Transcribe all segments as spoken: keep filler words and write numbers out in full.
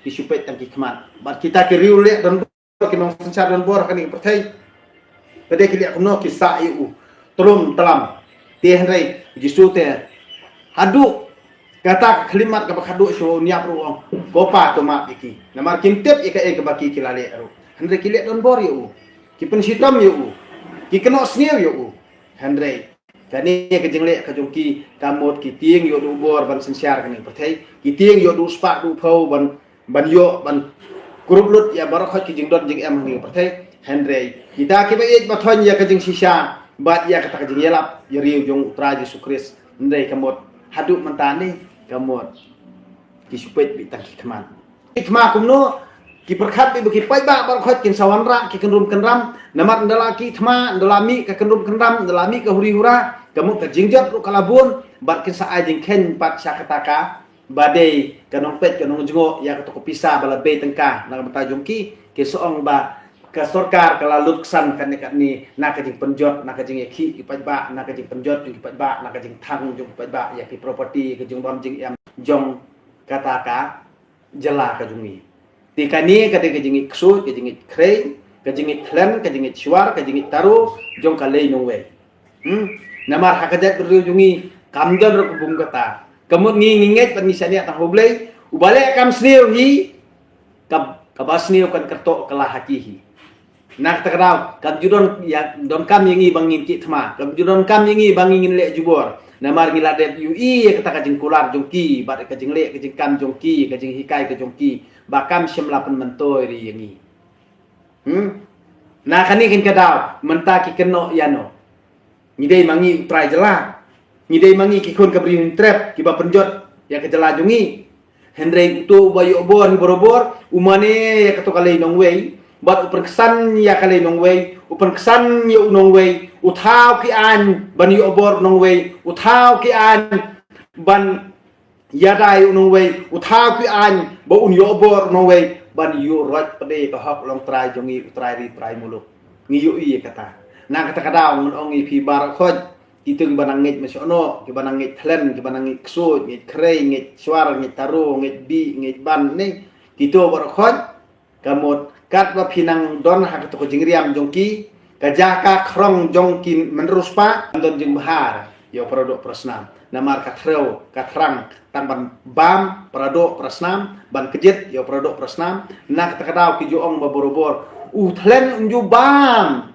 ki shu peit tang ki khmat. Bad kita ki riew leh donbor, ki nongsynshar donbor ha kane ka pyrthei, ka dei ki leh kumno, ki sah ïa u, tlum tlam. Te hynrei Jisu te haduh kata ka khyllipmat kaba khadduh shu ñiap ruh, ong, "Ko Pa, to map ïa ki, namar kim tip ïa kaei kaba ki ki la leh ruh." Hynrei ki leh donbor ïa u, ki pynshitom ïa u, ki kynnoh sniew ïa u. Hynrei kane ka jingleh ka jong ki, ka mut ki tieng ïoh duh bor ban synshar kane ka pyrthei, ki tieng ïoh duh spah duh phew ban, ban ïoh ban kurup lut ïa baroh khoit ki jingdon jingem ha kane ka pyrthei. Hynrei kita kiba ïeit ba thoiñ ïa ka jingshisha bad ïa kata ka jingïalap ïa riew jong U Trai Jisu Khrist, hynrei ka mut haduh mynta ne, ka mut ki shu peit beit tang ki khmat. Ki khmat kumno, ki pyrkhat beit ba ki paidbah baroh khoit kin sa wanrah, ki kynrum kynram. Namar ynda la ki khmat, ynda la mih ka kynrum kynram, ynda la mih ka huri hura, ka mut ka jingjot ruh ka la bun, bad kin sa ai jingkheiñ pat sha kata kaba dei ka nongpeit ka nongjngoh ïa kato ka pisa ba la bei tyngka na ka bynta jong ki. Kin sa ong ba ka sorkar ka la lut ksan kane kane na ka jingpynjot, na ka jingïakhih ki paidbah, na ka jingpynjot jong ki paidbah, na ka jingthang jong ki paidbah ïa ki property, ka jingdon jingem jong kata ka jylla ka jong ngi. Te kane ka dei ka jingngeit ksuid, ka jingngeit khrei, ka jingngeit thlen, ka jingngeit shuar, ka jingngeit taro jong ka lei nongwei. Hmm? Namar ha ka jaitbynriew jong ngi kam don ruh ka bun kata. Ka mut ngi ngi ngeit bad ngi shaniah tang ha U Blei, uba leh kam sniew hi, ka, kaba sniew kan kyrtoh kylla ha ki hi. Na kata ka daw kam ju don ïa, donkam ïa ngi ba ngin kieh thma, kam ju donkam ïa ngi ba ngin leh jubor. Namar ngi la dep ïohi ïa kata ka jingkular jong ki bad ka jingleh ka jingkam jong ki, ka jinghikai ka jong ki, ba kam shym la pynmyntoi ri ïa ngi. Hmm? Na kane ka daw mynta ki kynnoh ïano? Ngi dei ma ngi u trai jylla, ngi dei ma ngi ki khun ka Bri Hynñiewtrep kiba pynjot ïa ka jylla jong ngi. Hynrei uto uba ïoh bor hi barabor, u mane ïa kato ka lei nongwei bad u pynksan ïa ka lei nongwei, u pynksan ïa u nongwei, u thaw ki aiñ ban ïoh bor u nongwei, u thaw ki aiñ ban ïada ïa u nongwei, u thaw ki aiñ ba un ïoh bor u nongwei, ban ïuh roit pat de ka hok long trai jong ngi, u trai ri trai muluk. Ngi ïohi ïa kata. Na kata ka daw ngan ong ïa phi baroh khoit, kito kiba nang ngeit mashano, kiba nang ngeit thlen, kiba nang ngeit ksuid, ngeit khrei, ngeit shuar, ngeit taro, ngeit bih, ngeit ban, ne, kito baroh khoit, ka mut katba phi nang don ha kato ka jingriam jong ki, ka jaka khrong jong ki mynriewspah, don jingbha ïa u paradoh parasnam. Namar ka threw, ka thrang tang ban bam paradoh parasnam, ban kjit ïa u paradoh parasnam. Na kata ka daw ki ju ong ba barabor, u thlen un ju bam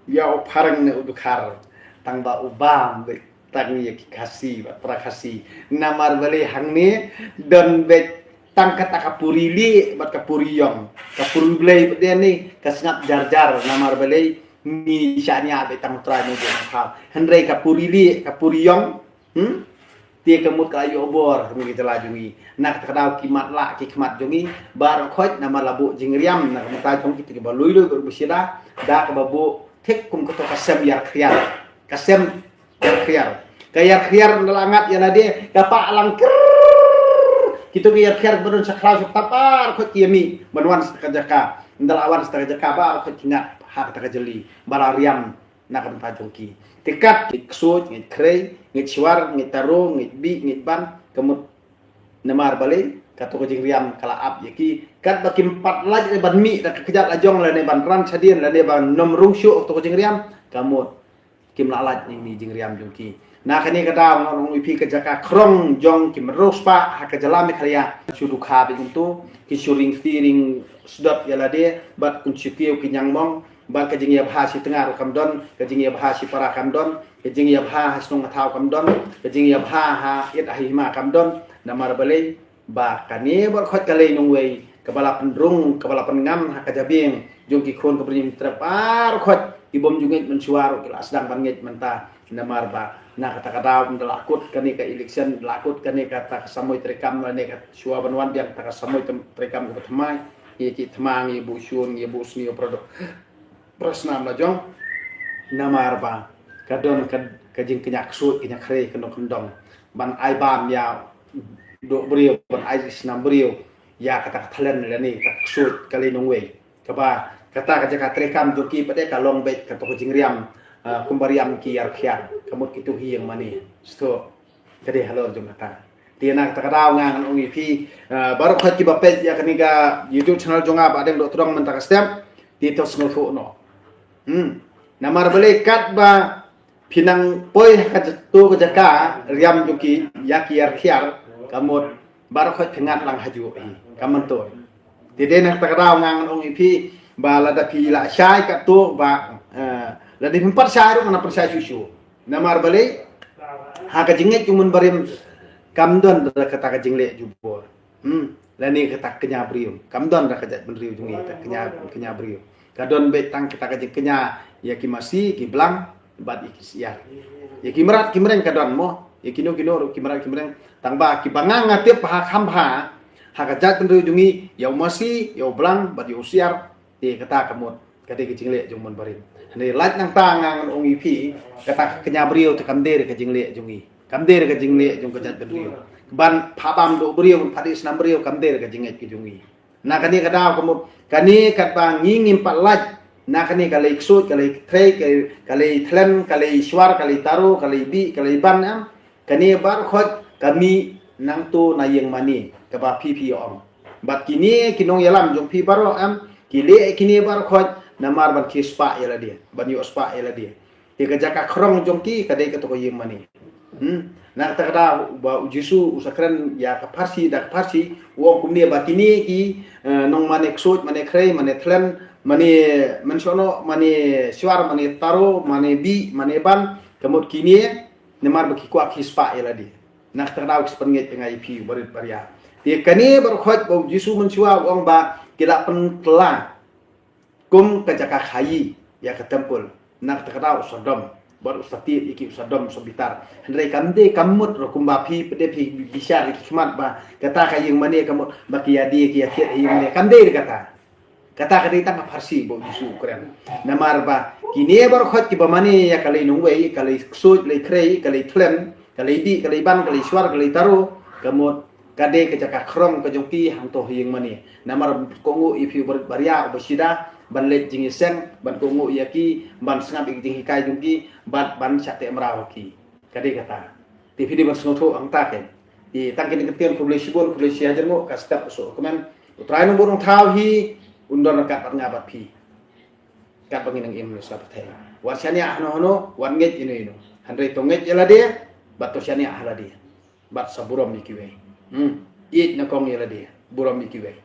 ïa u phareng ne u dkhar, tang ba u bam beit tang ïa ki Khasi bad para Khasi. Namar balei hangne don beit tang kata ka puri lieh bad ka puri ïong. Ka puri Blei pat de ne ka sngap jar jar, namar balei ngi shaniah beit tang u trai ne u thaw. Hynrei ka puri lieh, ka puri ïong, hmm? Te ka mut ka la ïoh bor ha kane ka jylla jong ngi. Na kata ka daw ki matlah ki khmat jong ngi baroh khoit, namar la buh jingriam na ka bynta jong kito kiba lui lui bad ba shida, da kaba buh thik kum kato ka sem ïar khriar. Ka sem ïar khriar. Ka ïar khriar ynda la ngat ïa lade, ka pah lang krrrr. Kito ki ïar khriar kiba don sha khlaw sha btap baroh khoit ki ïa mih ban wan sha kata ka jaka. Ynda la wan sha kata ka jaka baroh khoit ki ngat ha kata ka jylli ba la riam na ka bynta jong ki. Te kat ngeit ksuid, ngeit khrei, ngeit shuar, ngeit taro, ngeit bih, ngeit ban, ka mut namar balei kato ka jingriam ka la ap ïa ki. Katba kim pat lait ban mih da ka kjat la jong lane ban ran shadien lane ban nym rung shuh kato ka jingriam, ka mut kim lah lait ïa kine ki jingriam jong ki. Na kane ka daw ngan ong ïa phi, ka jaka khrong jong ki mynriewspah ha ka jylla Meghalaya shu dukha beit kumto, ki shu ring kti ring sdot ïa lade bad kin shu kiew ki ñiangmong, bad ka jingïabha shi tnga ruh kam don, ka jingïabha shi para kam don, ka jingïabha ha shnong ha thaw kam don, ka jingïabha ha ïit ha hima kam don. Namar balei? Ba kane baroh khoit ka lei nongwei kaba la pynrung, kaba la pynngam ha ka jabieng jong ki khun ka Bri Hynñiewtrep baroh khoit, ki bym ju ngeit mynshuwa ruh ki la sdang ban ngeit mynta. Namar ba na kata ka daw ynda la kut kane ka election, la kut kane kata ka samoi treikam, lane ka shuwa ban wan biang kata ka samoi tem-, treikam kaba thymmai, ngi ki thma, ngi buh shun, ngi buh sniew, para doh, para snam la jong. Namar ba ka don ka, ka jingkñia ksuid, kñia khrei, kyndong kyndong ban ai bam ïa doh briew, ban ai snam briew ïa kata ka thlen lane kata ka ksuid ka lei nongwei. Kaba kata ka jaka treikam jong ki pat de ka long beit kato ka jingriam, ah, kumba riam ki ïar khiar, ka mut kito hi ïing mane. Sdang ka dei halor jong kata. Te na kata ka daw nga ngan ong ïa phi, eh, baroh khoit kiba peit ïa kane ka YouTube channel jong nga Bah Deng Dohtdong mynta ka step, te to sngewthuh noh. Hmm. Namar balei katba phi nang poi ha kato ka jaka riam jong ki ïa ki ïar khiar, ka mut baroh khoit phi ngat lang hajuh hi, kam myntoi. Te dei na kata ka daw nga ngan ong ïa phi ba lada phi la shai katto ba, eh, lada phim pat shai ruh ngan pynshai shuh shuh. Namar balei ha ka jingngeit jong u mynbarim kam don da kata ka jingleh jubor. Hmm, lane kata ka kñia briew. Kam don da ka jaitbynriew jong ngi kata ka kñia, kñia briew. Ka don beit tang kata ka jingkñia ïa ki masi, ki blang bad ïa ki siar. Ïa ki mrad ki mreng ka don mo. Ïa kino kino ruh ki mrad ki mreng. Tang ba kiba nga nga tip ha kham bha ha ka jaitbynriew jong ngi, ïa u masi, ïa u blang bad ïa u siar. Te kata ka mut ka dei ka jingleh jong u mynbarim. Hynrei lait nangta nga ngan ong ïa phi, kata ka kñia briew te kam dei ka jingleh jong ngi. Kam dei ka jingleh jong ka jaitbynriew. Ban phah bam doh briew, ban phah dih snam briew, kam dei ka jingngeit ka jong ngi. Na kane ka daw ka mut kane katba ngi ngim pat lait na kane ka lei ksuid, ka lei ktrei, ka, ka lei thlen, ka lei shuar, ka lei taro, ka lei bih, ka lei ban, em. Kane baroh khoit ka mih nangto na ïing mane kaba phi phi ong. Bad kine ki nongïalam jong phi baroh, em, ki leh kine baroh khoit namar ban khie spah ïa lade, ban ïoh spah ïa lade. Te ka jaka khrong jong ki ka dei kato ka ïing mane. Hmm. Na kata ka daw ba u Jisu u sa kren ïa ka pharshi da ka pharshi, u ong kumne ba kine ki, eh, nong mane ksuid, mane khrei, mane thlen, mane mynshuwa, mane shuar, mane taro, mane bih, mane ban, ka mut kine namar ba ki kwah khie spah ïa lade. Na kata ka daw ki sa pynngeit ïa nga ïa phi barit baria. Te kane baroh khoit ba u Jisu mynshuwa u ong ba ki la pynkylla kum ka jaka khaïi ïa ka templ. Na kata ka daw u sa dom bad u sa tied ïa ki, u sa dom, u sa bitar. Hynrei kam dei, kam mut ruh kumba phi pat phi bishar ïa ki khmat ba kata ka ïing mane ka mut ba ki ïa die ki ïa thied ïa ïing mane. Kam dei ruh kata. Kata ka dei tang ka pharshi ba u Jisu u kren. Namar ba kine baroh khoit kiba mane ïa ka lei nongwei, ka lei ksuid, lei khrei, ka lei thlen, ka lei bih, ka lei ban, ka lei shuar, ka lei taro, ka mut ka dei ka jaka khrong ka jong ki hangto ha ïing mane. Namar kohnguh ïa phi barit baria uba shida ban leit jingïaseng, ban kohnguh ïa ki, ban sngap ïa ki jinghikai jong ki, bad ban shah teh mraw ha ki. Ka dei kata. Te phi dei ban sngewthuh hangta keiñ. Te tang kine ki ktien, khublei shibun, khublei shihajar nguh, ka step u suk kumne. U Trai nongbuh nongthaw hi un don ryngkat bad nga bad phi. Katba ngin nang im ha sla pyrthei. Wat shaniah hano hano, wat ngeit ino ino. Hynrei to ngeit ïa lade bad to shaniah ha lade. Bad sa burom ïa kiwei. Hmm. Ïeit nyngkong ïa lade, burom ïa kiwei.